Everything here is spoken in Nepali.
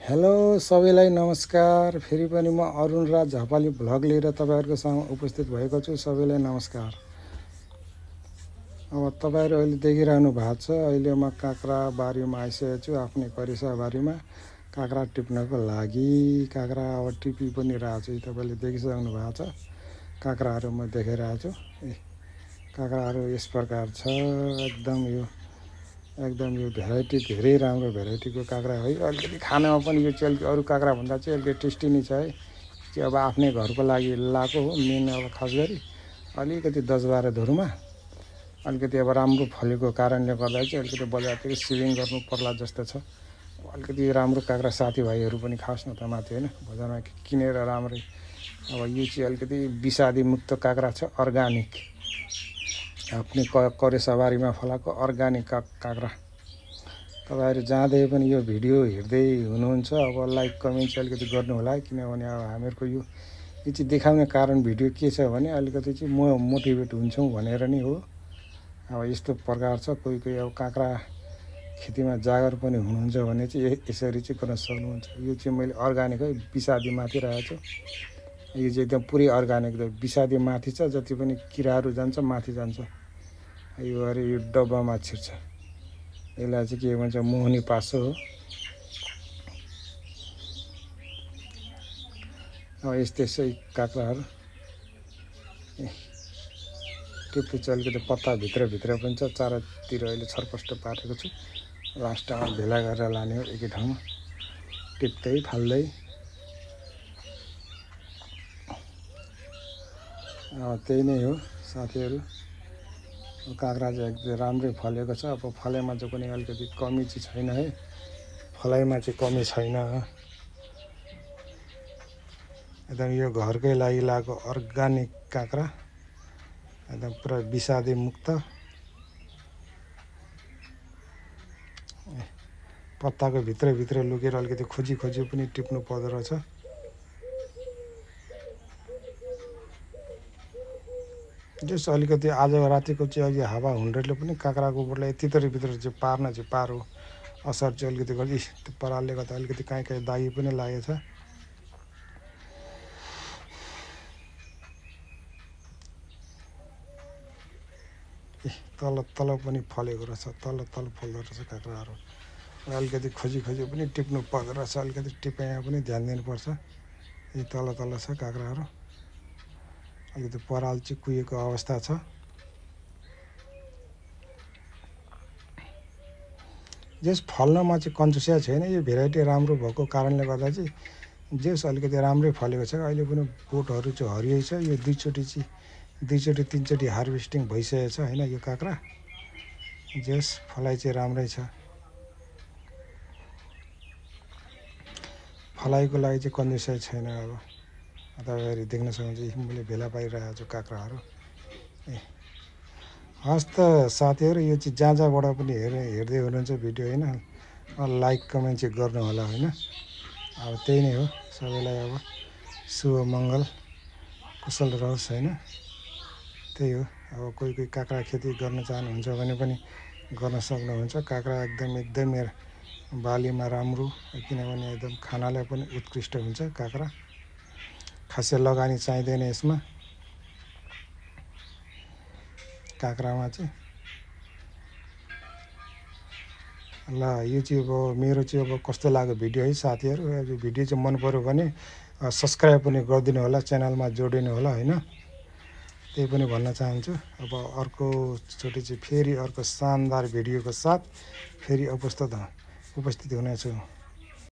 हेलो सबैलाई नमस्कार। फेरि पनि म अरुण राज झपाली भ्लग लिएर तपाईहरुको सामु उपस्थित भएको छु। सबैलाई नमस्कार। अब तपाईहरु अहिले देखिरहनु भएको छ, अहिले म काँक्रा बारीमा आइसकेको छु। आफ्नै करिसा बारीमा काँक्रा टिप्नको लागि। काँक्रा अब टिपी पनि रहेको छु। तपाईले देखिसक्नु भएको छ। काँक्राहरु म देखाइरहेको छु। काँक्राहरु यस प्रकार छ। एकदम यो भेराइटी धेरै राम्रो भेराइटीको काँक्रा है। अलिकति खानामा पनि यो चाहिँ अरू काँक्रा भन्दा चाहिँ अलिकति टेस्टी नै छ है। चाहिँ अब आफ्नै घरको लागि लाएको हो मेन। अब खास गरी अलिकति 10-12 धुरमा अलिकति अब राम्रो फलेको कारणले गर्दा चाहिँ अलिकति बजारतिर सेलिङ गर्नु पर्ला जस्तो छ। अलिकति राम्रो काँक्रा साथीभाइहरू पनि खाओस् न त माथि हैन, बजारमा किनेर राम्रै। अब यो चाहिँ अलिकति विषादी मुक्त काँक्रा छ, अर्गानिक आफ्नै करेसाबारीमा फलाएको अर्गानिक काँक्रा। तपाईहरु जाँदै पनि यो भिडियो हेर्दै हुनुहुन्छ, अब लाइक कमेन्ट चाहिँ अलिकति गर्नु होला है। किनभने अब हामीहरुको यो चाहिँ देखाउने कारण भिडियो के छ भने अलिकति चाहिँ म मोटिभेट हुन्छौँ भनेर नै हो। अब यस्तो प्रकार छ। कोही अब काँक्रा खेतीमा जागर पनि हुनुहुन्छ भने चाहिँ यसरी चाहिँ गर्न सक्नुहुन्छ। यो चाहिँ मैले अर्गानिक है, विषादी माथि राखेको छु। यो चाहिँ एकदम पुरै अर्गानिक, विषादी माथि छ, जति पनि किराहरू जान्छ माथि जान्छ। यो अरे यो डब्बामा छिर्छ। यसलाई चाहिँ के भन्छ, मोहनी पासो हो। अब यस्तै काँक्राहरू टिप्पु चाहिँ अलिकति पत्ता भित्र पनि छ। चारतिर अहिले छरपष्ट पारेको छु। लास्टमा भेला गरेर लाने हो एकै ठाउँमा टिप्दै फाल्दै। त्यही नै हो साथीहरू। काँक्रा चाहिँ एकदम राम्रै फलेको छ। अब फलाइमा चाहिँ कुनै अलिकति कमी चाहिँ छैन है। फलाइमा चाहिँ कमी छैन। एकदम यो घरकै लागि लगाएको अर्गानिक काँक्रा, एकदम पुरा विषादी मुक्त। पत्ताको भित्र लुकेर अलिकति खोजी पनि टिप्नु पर्दो रहेछ। जस अलिकति आज रातिको चाहिँ अलि हावा हुन्डरीले पनि काँक्राको बोटलाई भित्र चाहिँ पार्न चाहिँ पारो असर चाहिँ अलिकति गर्दै त्यो परालले गर्दा अलिकति काहीँ दागी पनि लागेछ। तल पनि फलेको रहेछ, तल फल्दो रहेछ काँक्राहरू। अलिकति खोजी पनि टिप्नु पर्दो रहेछ। अलिकति टिपाइमा पनि ध्यान दिनुपर्छ। यी तल छ काँक्राहरू। अलिकति पराल चाहिँ कुहिएको अवस्था छ। जस फल्नमा चाहिँ कन्जुसिया छैन। यो भेराइटी राम्रो भएको कारणले गर्दा चाहिँ जस अलिकति राम्रै फलेको छ। अहिले पनि बोटहरू चाहिँ हरियै छ। यो दुईचोटि तीनचोटि हार्भेस्टिङ भइसकेको छ हैन। यो काँक्रा जस फलाइ चाहिँ राम्रै छ। फलाइको लागि चाहिँ कन्जुसिया छैन। अब तपाईहरु देख्न सक्नुहुन्छ, मैले भेला पारिरहेको छु काँक्राहरू। हस् त साथीहरू, यो चाहिँ जहाँबाट पनि हेर्दै हुनुहुन्छ भिडियो हैन, लाइक कमेन्ट चाहिँ गर्नु होला हैन। अब त्यही नै हो। सबैलाई अब शुभ मङ्गल कुशल रहोस् हैन। त्यही हो। अब कोही काँक्रा खेती गर्न चाहनुहुन्छ भने पनि गर्न सक्नुहुन्छ। काँक्रा एकदमै बालीमा राम्रो, किनभने एकदम खानालाई पनि उत्कृष्ट हुन्छ काँक्रा। खासै लगानी चाहिँदैन यसमा काँक्रामा चाहिँ। ल यो चाहिँ अब मेरो चाहिँ अब कस्तो लाग्यो भिडियो है साथीहरू। यो भिडियो चाहिँ मन पर्यो भने सब्स्क्राइब पनि गरिदिनु होला, च्यानलमा जोडिनु होला हैन। त्यही पनि भन्न चाहन्छु। अब अर्कोचोटि चाहिँ फेरि अर्को शानदार भिडियोको साथ फेरि उपस्थित हुनेछु।